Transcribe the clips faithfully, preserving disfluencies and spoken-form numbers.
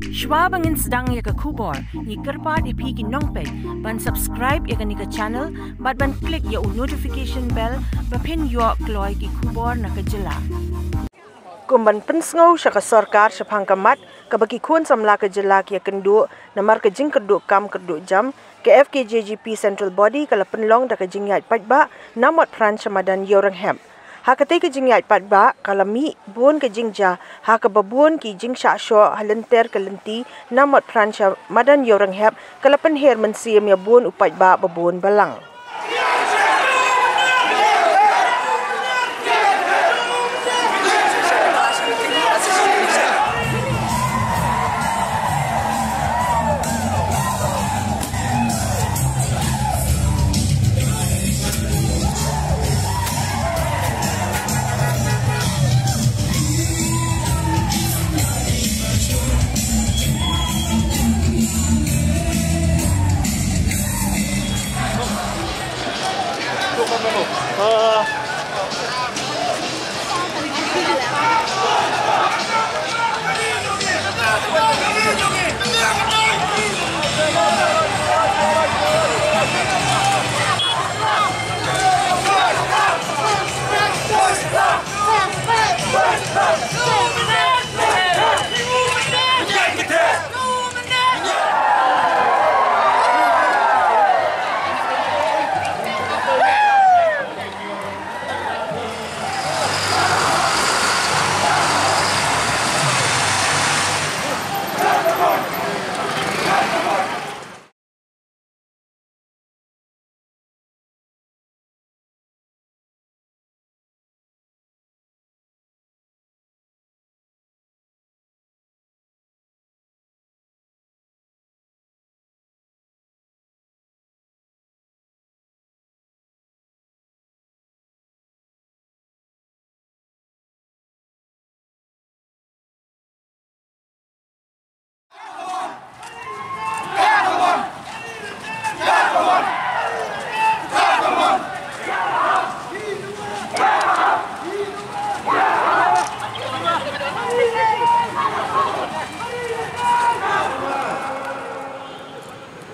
Shwa ba ngin sdang ïa ka khubor, ngi kyrpad ïa phi ki nongpeit ban subscribe ïa kane ka channel bad ban click ïa u notification bell ba phin ïoh kloi ki khubor na ka jylla. Kum ban pynsngew sha ka sorkar shaphang ka mat kaba ki khun samla ka jylla ki ïa kynduh namar ka jingkyrduh kam kyrduh jam, ka F K J G P Central Body ka la pynlong da ka jingïaid paidbah na Motphran sha madan Ïewrynghep. Ha katei ka jingïaid paidbah ka la mih bun ka jingjia ha kaba bun ki jingshah shoh ha lynter ka lynti na Motphran sha madan Ïewrynghep ka la pynher mynsiem ïa bun u paidbah ba bun balang.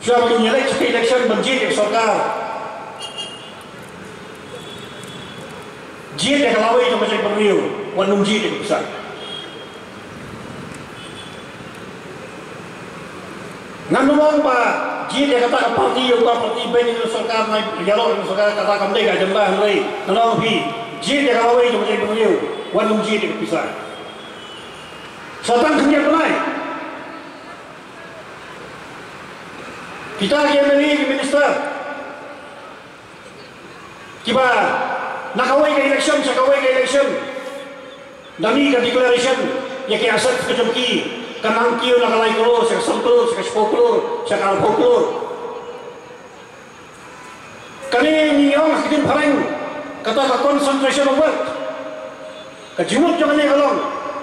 Shuwa ba ngin ïaleh sha ka election ban jied ïa ka sorkar, jied ïa ka lawei jong ka jaitbynriew, wat nym jied ïa ka pisa. Ngan nym ong ba jied ïa kata ka party, ïa uta ka party, beiñ ïa ka sorkar, nai ïaroh ïa ka sorkar, kata kam dei ka agenda, hynrei ngan ong ïa phi, jied ïa ka lawei jong ka jaitbynriew, wat nym jied ïa ka pisa. Sa tang khyndiat bnai. Kita ki M L A, ki minister, kiba na kawei ka election sha kawei ka election da mih ka declaration ïa ki asset ka jong ki, ka nang kiew na ka lai klur sha ka san klur sha ka shiphew klur sha ka arphew klur. Kane ngi ong ha ka ktien phareng, kata ka concentration of wealth. Ka jingmut jong kane ka long,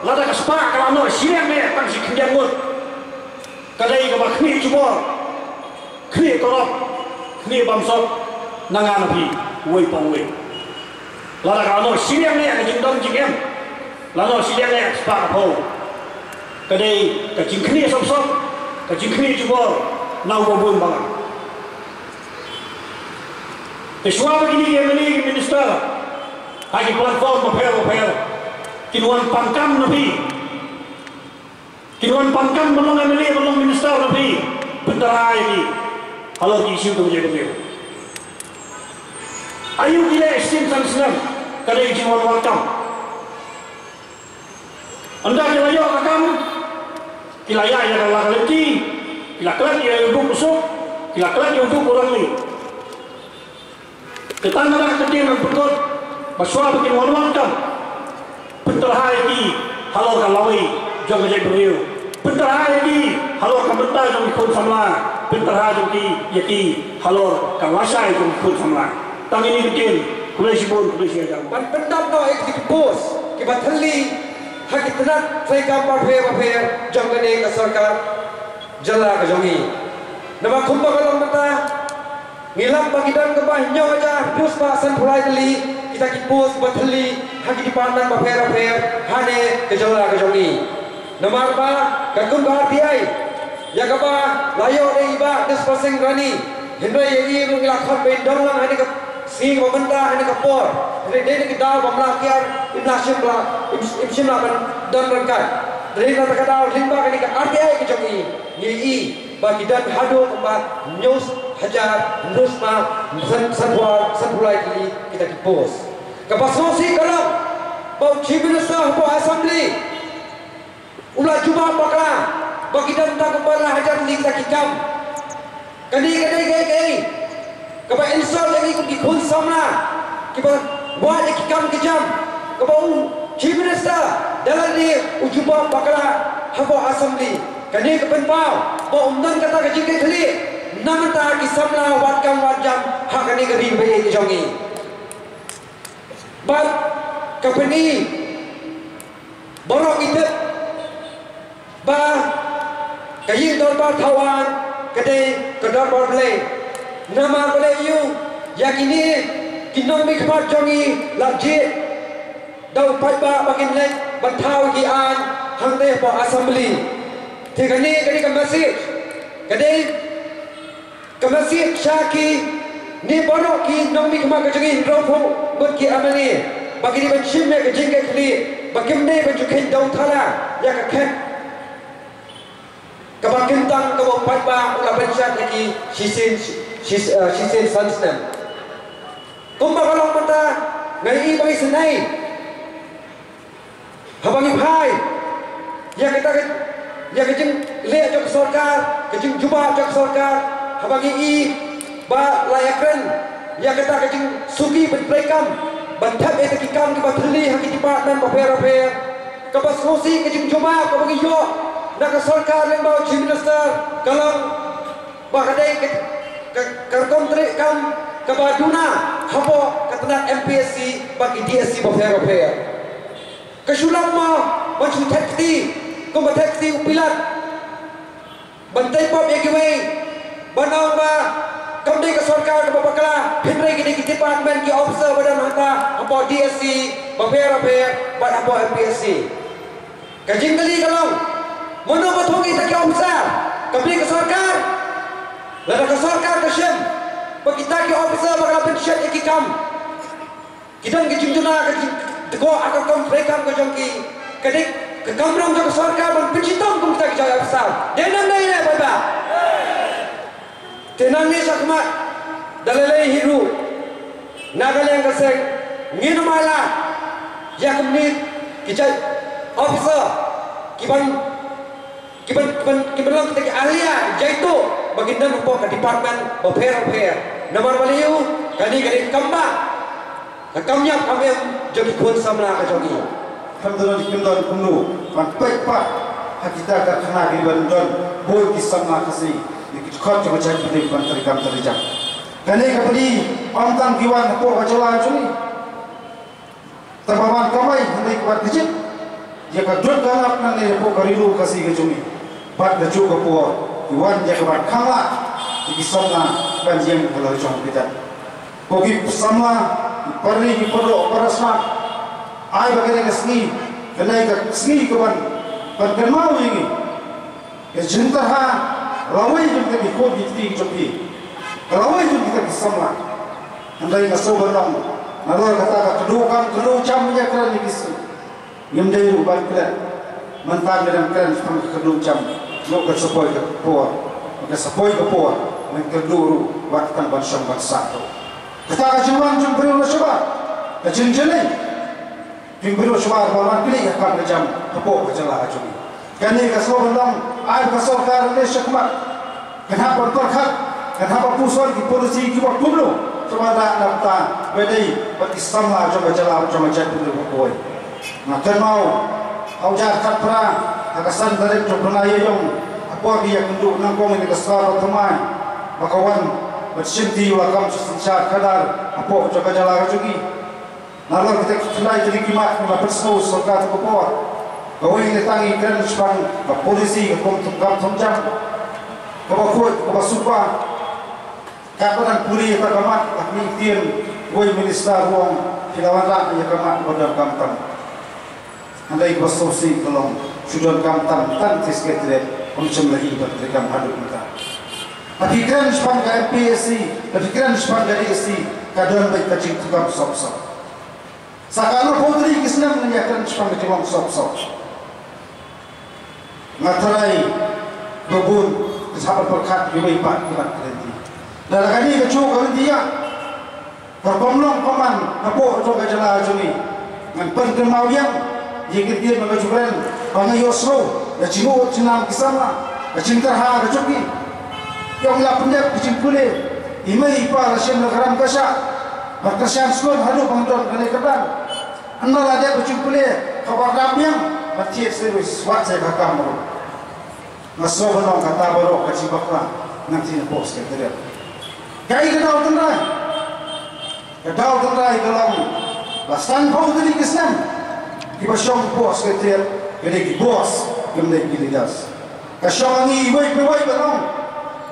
lada ka spah ka la noh shiliang eh tang shi khyndiat ngut, ka dei kaba khmih jubor, khmih korop, khmih bamsap na nga na phi, uwei pa uwei. Lada ka la noh shiliang eh ka jingdon jingem, la noh shiliang eh spah ka phew, ka dei ka jingkhmih sop sop, ka jingkhmih jubor na uba bun balang. Te shuwa ba kine ki M L A, ki minister ha ki platform bapher bapher kin wan pan kam na phi, kin wan pan kam ban long M L A, ban long minister na phi, pyntara ïa ki halor ki issue jong ka jaitbynriew. Aïu ki leh shisien san snem, ka dei ka jingwan wan kam. Ynda ki la ïoh ka kam, ki la ïaid ïa ka la ka lynti, ki la klet ïa u duk u suk, ki la klet ïa u duk u rangli. Te tang kata ka ktien ngan pynkut ba shuwa ba kin wan wan kam, pynterha ïa ki halor ka lawei jong ka jaitbynriew. Pynterha ïa ki halor ka bynta jong ki khun samla. Pynterha jong ki ïa ki halor ka lashai jong ki khun samla. Tang ine i ktien, khublei shibun, khublei shihajar. Ban pyndap noh ïa ki post kiba thylli ha ki tnat treikam bapher bapher jong kane ka sorkar jylla ka jong ngi. Namar kumba ka long mynta, ngi lap ba ki don kumba hynñiew hajar hynriew spah sanphew lai tylli kita ki post kiba thylli ha ki department bapher bapher hangne ka jylla ka jong ngi. Namar ba ka kum ka R T I ïa kaba la ïoh da i Bah Dispensing Rani, hynrei ïa i ruh ngi la khot ba in don lang ha kane ka sngi kaba mynta, ha kane ka por. Hynrei dei na ka daw ba ym lah kiar, im lah shim lah, im, im shym lah ban don ryngkat. Dei na kata ka daw lyngba kane ka R T I ka jong i, ngi i ba ki don haduh kumba hynñiew hajar hynñiew spah san, sanphew, sanphew lai tylli kita ki post. Kaba sngewsih ka long ba u Chief Minister hapoh Assembly u la jubab bakla ba ki don tang kumba lai hajar tylli kita ki kam. Kane ka dei kaei kaei kaba insult ïa ngi kum ki khun samla kiba wad ïa ki kam ki jam, kaba u Chief Minister da lade u jubab bakla hapoh Assembly. Kane ka pynpaw ba ym don kata ka jingkitkhlieh na ka bynta ki samla wad kam wad jam ha kane ka ri ba ïeit ka jong ngi. Bad ka pyni baroh ngi tip ba ka ïing dorbar thaw aiñ ka dei ka dorbar Blei. Namar balei? Ïa kine ki nongmihkhmat jong ngi la jied da u paidbah ba kin leit ban thaw ïa ki aiñ hangtei hapoh Assembly. Te kane, kane ka message ka dei ka message sha kine baroh ki nongmihkhmat ka jong ngi, hynriewphew ngut ki M L A, ba ki dei ban shim ïa ka jingkitkhlieh, ba kim dei ban ju kheiñ dewthala ïa ka khet kaba kyntang kaba u paidbah u la pynshad ïa ki shisien, shi, shi, eh, shisien san snem. Kumba ka long mynta, nga i ba ngi synei haba ngi phai ïa kata ka, ïa ka jingleh jong ka sorkar, ka jingjubab jong ka sorkar, haba ngi i ba la ïakren ïa kata ka jingsuki ban trei kam, ban thep ïa kita ki kam kiba thylli ha ki department bapher bapher. Kaba sngewsih ka jingjubab kaba ngi ïoh na ka sorkar lyngba u Chief Minister ka long ba ka dei ka, ka, ka rukom treikam kaba duna hapoh ka tnat M P S C bad ki D S C bapher bapher. Ka shu long mo ban shu thep kti kumba thep kti u Pilat ban tei pop ïa kiwei, ban ong ba kam dei ka sorkar kaba bakla, hynrei ki dei ki department, ki officer ba don hangta hapoh D S C bapher bapher bad hapoh M P S C. Ka jingkylli ka long, mano ba thung ïa kita ki officer? Kam dei ka sorkar? Lada ka sorkar ka shem ba kita ki officer ba ka la pynshet ïa ki kam ki don ki jingduna, ka jingdkoh ha ka kam treikam ka jong ki, ka dei ka kamram jong ka sorkar ban pynshitom kum kita ki jong ki officer. Dei ne ym dei, paidbah? Te nangne shakhmat da lei lei hi ruh na ka liang ka seng ngin ym ailad ïa kumne ki jait officer kiban, kiban, kiban, kiban long kita ki ahlia jaituh ba kin don hapoh ka department bapher bapher. Namar balei? Kane ka dei ka kam ba Ka kam ïap kam im jong ki khun samla ka jong ngi. Kam don, kim don kumno ban peit pat ha kita ki karkhana kiban don bun ki samla Khasi, ki dkhot jong ka jaitbynriew ban trei kam trei jam. Kane ka pyrdi ym tang ki wan hapoh ka jylla jong ngi, tang ba wan kamai hynrei ki wan kjit ïa ka dud ka lap nangne hapoh ka ri lum Khasi ka jong ngi. Bad kajuh ka por ki wan ïa ka ban khang lad ïa ki samla ban ïeng ha la ka jong ka jaid. Ko ki samla, ki para ri, ki para doh, para snam, ai ba kane ka sngi, kane ka sngi ka ban, ban kynmaw ïa ngi. Ka jingtyrha lawei jong kita ki khun ki kti ki jong phi, ka lawei jong kita ki samla. Hynrei nga sngewbha ban ong, nalor kata ka kyrduh kam kyrduh jam ïa kren ïa ki sngi. Ngim dei ruh ban klet. Mynta ngi dang kren shaphang ka kyrduh jam. Ngi ka sa poi ka por, ka sa poi ka por, ngi kyrduh ruh wat tang ban shong ban sah ruh. Kata ka jingwan jong u briew na shabar, ka jingjyllei jong u briew na shabar ba wan kylli ka kam ka jam hapoh ka jylla ka jong ngi. Kane ka sngewbha ban long, ai ka sorkar leh shakhmat. Kan hap ban pyrkhat, kan hap ban puson ki polisi kiba kumno, kiba lah na bynta ba dei bad ki samla jong ka jylla, jong ka jaitbynriew baroh kawei. Nga kynmaw ha u hajar khatphra, ha ka san tarik jong u bnai Ïaïong, ha por ki ïakynduh nyngkong ïa ka sorkar ba thymmai, ba ka wan ban shimti ïa la ka kam sha synshar khadar hapoh jong ka jylla ka jong ngi. Nalor kita ki khyndai tylli ki mat, ngi la pynsngew sorkar tu ka por. Kawei na tang ngi kren shaphang ka polisi ka kum thung kam thung jam, kaba khuid kaba suba. Katba dang pule ïa ka mat, la ki ktien wei minister ruh, ki la wanrah ïa ka mat ba donkam tam. Hynrei kaba sngewsih ka long, Shu donkam tang tang ki secretariat, ym shym la i ban treikam haduh mynta. Lada phi kren shaphang ka M P S C, lada phi kren shaphang ka D S C, ka don beit ka jingtreikam sop sop. Sa ka arphew tarik ki snem ngin ïa kren shaphang ka jinglong sop sop. Nga tharai ba bun ki hap ban pyrkhat kiwei pat ki ban kren. Lada kane ka jong ka lynti ïa Ka rukom long kumne, hapoh jong ka jylla jong ngi. Ngan pynkynmaw biang ïa ki ktien bad ka jingkren ba nga ïohsngew, ka jingmut jingnam ki samla, ka jingtyrha ka jong ki. Ïa, nga la pyndep ka jingpule, i mei i pa la shim la ka ram ka shah, bad ka shan skul haduh ba ngan don kane ka kyrdan. Ynda la dep ka jingpule, kaba dap biang, bad thied service, wat sa ka kam ruh. Nga sngew ban ong kata baroh ka jingbakla nangtei napoh secretariat. Kaei ka daw tynrai? Ka daw tynrai ka long ba sanphew tylli ki snem kiba shong hapoh secretariat ka dei ki boss, kim dei ki leaders. Ka shong ha ngi iwei pa iwei ban ong.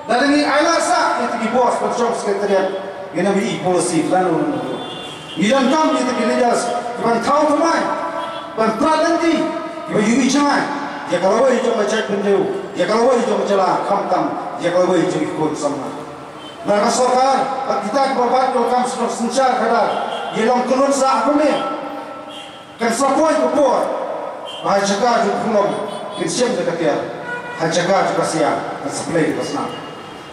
Lada ngi ailad sah ïa ki boss ban shong secretariat, ngin ym ïohi policy lano lano. Ngi donkam ïa ki leaders kiban thaw thymmai, ban prat lynti, kiba ïohi jngai ïa ka lawei jong ka jaitbynriew, ïa ka lawei jong ka jylla, khamtam ïa ka lawei jong ki khun samla. Na ka sorkar bad kita kiba bat ïa ka kam shnong synshar khadar, ïa long kynhun sah kumne. Kan sa poi ka por ba ha jaka jong ka pynlong kin shem da ka tiar, ha jaka jong ka sia kan sa pynlong da ka snam.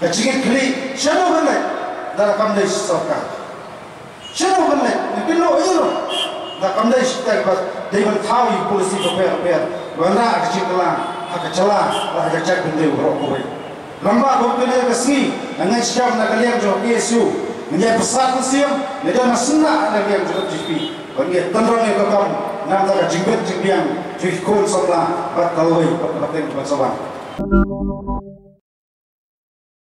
Ka jingkitkhlieh shano kan leit lada kam dei sorkar? Shano kan leit? Ngi pynlong ïa u lada kam dei, shisha ba dei ban thaw ïa ki policy bapher bapher ban rah ka jingkylla ha ka jylla bad ha ka jaitbynriew baroh kawei. Lem bad kumta kane ka sngi, nga ngeit skhem na ka liang jong ka K S U, ngin ïa pyrsad mynsiem, ngin ïa don na sngewbha na ka liang jong ka B J P, ban ïa tynrong ïa ka kam, namar ka jingbit jingbiang jong ki khun samla bad ka lawei bad ka pateng ban sa wan.